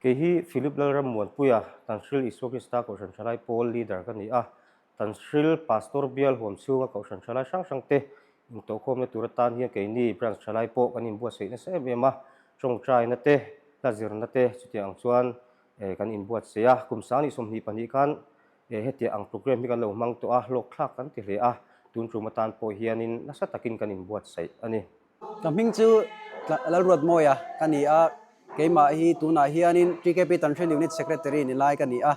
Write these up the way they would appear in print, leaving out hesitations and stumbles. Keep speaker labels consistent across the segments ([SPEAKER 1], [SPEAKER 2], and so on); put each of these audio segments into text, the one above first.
[SPEAKER 1] Kei hi Philip Lalrammuanpuia, Tanhril Isua Krista Kohhran Thalai Pawl Leader ka ni a. Tanhril Pastor Bial huam chhunga Kohhran Thalai hrang hrangte intawhkhawmna tur atan hian keini Branch Thalai pawh kan inbuatsaih nasa em em a. Tawngtaina te, hla zirna te chutiang ang chuan kan inbuatsaih a. Kum 2022 khan hetiang ang programme hi kan lo hmang tawh a, hlawkthlak kan ti hle a. Tun tum atan pawh hianin nasa takin kan inbuatsaih a ni.
[SPEAKER 2] Ka hming chu Lalruatmawia ka ni a, keimah hi tunah hianin TKP Tanhril Unit Secretary ni lai ka ni a.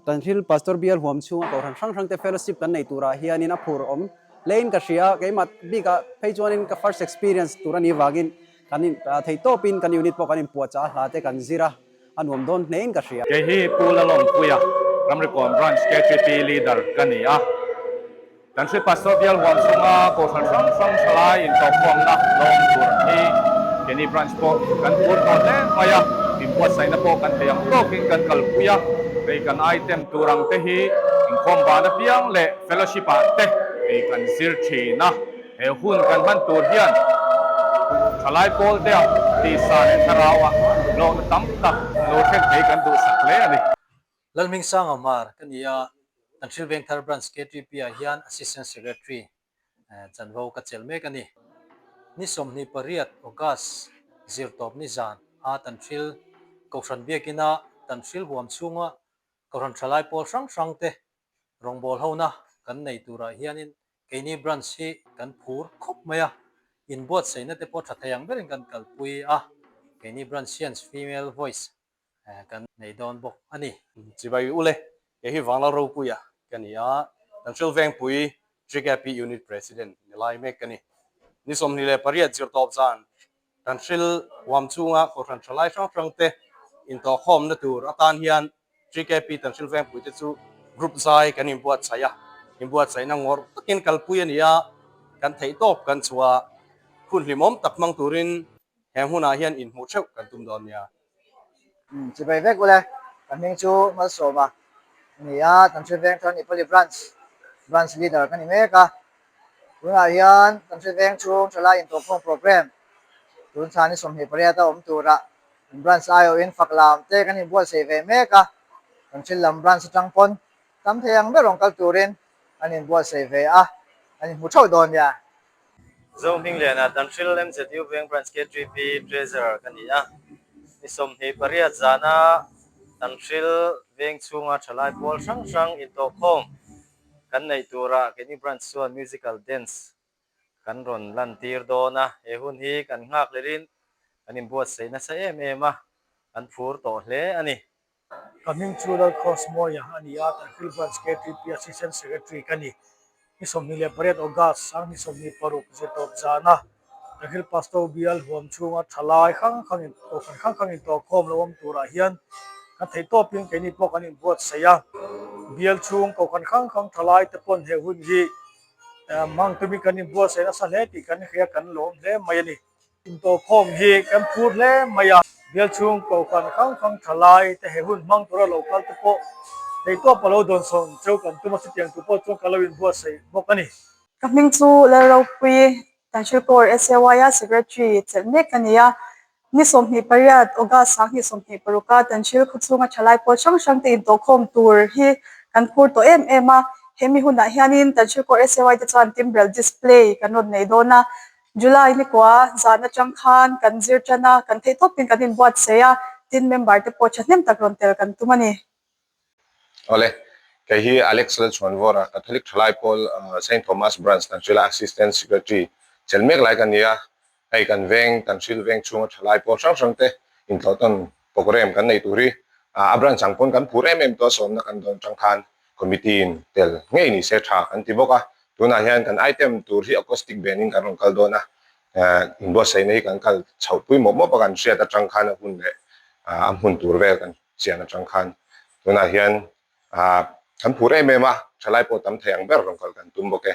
[SPEAKER 2] Tanhril Pastor Bial huam chhunga kohhran hrang hrangte fellowship kan nei turah hianin a phur awm hlein ka hria a, keimah bikah phei chuanin ka first experience tur a nih vangin kan in theih tawpin kan unit pawh kan inpuahchah a, hla te kan zir a, a nuam dawn hlein ka hria.
[SPEAKER 3] Kei hi Pu Lalawmpuia, Ramrikawn Branch KTP Leader ka ni a. Kan hre Pastor Bial huam chhunga Kohhran hrang hrang thalai intawhkhawmna lo awm tur hi Kenny Branch pawh kan phur tawh hle mai a, inbuatsaihna pawh kan thei ang tawkin kan kalpui a, hei kan item tur ang te hi inkhawm ban apiang leh fellowship ah te hei kan zir thin a, he hun kan hman tur hian thalai pawl te ah tisa leh thlarau ah hlawhna tam tak lo thlen thei kan duhsak hle a ni.
[SPEAKER 4] Lalhmingsanga Hmar ka ni a, Tanhril Vengthar Branch KTP ah hian Assistant Secretary chanvo ka chelh mek a ni. Ni 28 August zirtawp ni zan a Tanhril Kohhran Biakina Tanhril huam chhunga Kohhran thalai pawl hrang hrang te rawngbâwl hona kan nei turah hianin keini Branch hi kan phur khawp mai a, inbuatsaihna te pawh tha thei ang berin kan kalpui a, keini Branch hian Female Voice kan nei dawn bawk a ni.
[SPEAKER 5] Chibai ule, kei hi Vanglal Ropuia ka ni a, Tanhril Vengpui TKP Unit President ni lai mek ka ni. Ni 28 zirtawp zan Tanhril huam chhunga Kohhran tha lai hrang hrang te intawhkhawmna tur atan hian TKP Tanhril Vengpui te chu group zai kan inbuatsaih a, inbuatsaihna ngawrh takin kalpui a ni a, kan theihtawp kan chhuah hun hlimawm tak hmang turin he hmunah hian inhmuh theuh kan tum dawn nia.
[SPEAKER 6] Chibai vek ule, ka hming chu Malsawma a ni a, Tanhril Vengthar Nepali Branch, Branch Leader ka ni mek a. Tunah hian Tanhril Veng chhung thalai intawhkhawm programme tun thla ni 28 a awm turah kan branch aiawhin fak lam te kan inbuatsaih ve mek a, Tanhril lam branch atang pawn tam thei ang ber rawn kal turin an inbuatsaih ve a, an inhmu theuh dawn nia.
[SPEAKER 7] Zohmingliana Tanhril MZU Veng Branch KTP Treasurer ka ni a, ni 28 zana Tanhril veng chhunga thalai pawl hrang hrang intawhkhawm kan neih turah keini branch chuan musical dance kan rawn lantir dawn a, he hun hi kan nghak lelin kan inbuatsaih nasa em em a, kan phur tawh hle a ni.
[SPEAKER 8] Ka hming chu Lalkhawsmawia a ni a, Tanhril Branch KTP Assistant Secretary ka ni. Ni 28 August, 2026 zirtawp zana Tanhril Pastor Bial huam chhunga thalai hrang hrangin kohhran hrang hrangin tawhkhawm lo awm turah hian kan theihtawpin keini pawh kan inbuatsaih a. Bial chhung kohhran hrang hrang thalai te pawn he hun hi hmang tumin kan inbuatsaih nasa hle tih kan hria kan lawm hle mai a ni. Intawhkhawm hi kan phur hle mai a, bial chhung kohhran hrang hrang tha lai te he hun hmang tura lo kal te pawh theihtawp a lo dawnsawn cheu kan tum a, chutiang tur pawh chuan ka lo inbuatsaih bawk a ni.
[SPEAKER 9] Ka hming chu Lalropuii, Tanhril Corps SAY-a Secretary chelh mek ka ni a, ni 28 August 2026 a Tanhril khawchhunga thalai pawl hrang hrang te intawhkhawm tur hi kan phur tawh em em a, hemi hunah hianin Tanhril Corps SAY te chuan Timbrel Display kan rawn nei dawn a, July nikua zan atang khan kan zir tan a, kan theih tawpin kan inbuatsaih a, tin member te pawh thahnem tak rawn tel kan tum a ni.
[SPEAKER 10] Awle, kei hi Alex Lalchhuanvawra, Catholic Thalai Pawl Saint Thomas Branch Tanhrila Assistant Secretary chelh mek lai ka ni a, hei kan veng Tanhril veng chhunga thalai pawl hrang hrang te intlawhtawn programme kan nei tur hi a branch ang pawn kan phur em em tawh a, sawmna kan dawn tang khan Committee in tel ngei ni se tha kan ti bawk a, tunah hian kan item tur hi acoustic band in kan rawn kal dawn a, inbuatsaihna hi kan kal chhoh pui mawp mawp a kan hriat atang khan a hun leh a hmun tur vel kan chian atang khan tunah hian kan phur em em a, thalai pawh tam thei ang ber rawn kal kan tum bawk e.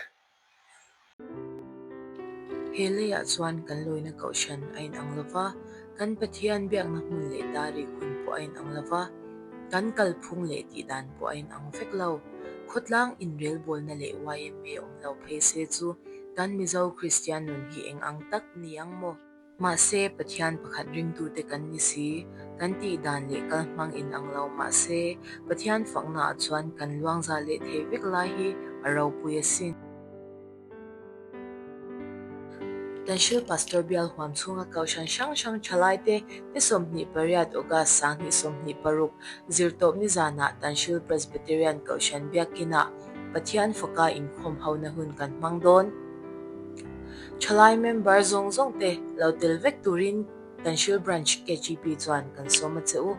[SPEAKER 11] He leiah chuan kan lawina kohhran a inang lo va, kan Pathian biakna hmun leh tarik hun pawh a inang lo va, kan kalphung leh tihdan pawh a inang vek lo. Khawtlang inrelbawlna leh yma awm lo phei se chu kan Mizo Kristian nun hi eng ang tak ni ang maw? Mahse, Pathian pakhat ringtute kan ni si, kan tih dan leh kal hmang inang lo mahse, Pathian faknaah chuan kan luangza leh thei vek lai hi a ropui asin. Tanhril Pastor Bial huam chhunga Kohhran hrang hrang thalaite ni 28 August 2026 zirtawp nizanah Tanhril Presbyterian Kohhran Biakinah Pathian faka inkhawm hona hun kan hmang dawn. Thalai member zawng zawng te lo tel vek turin Tanhril Branch KGP chuan kan sawm a che u.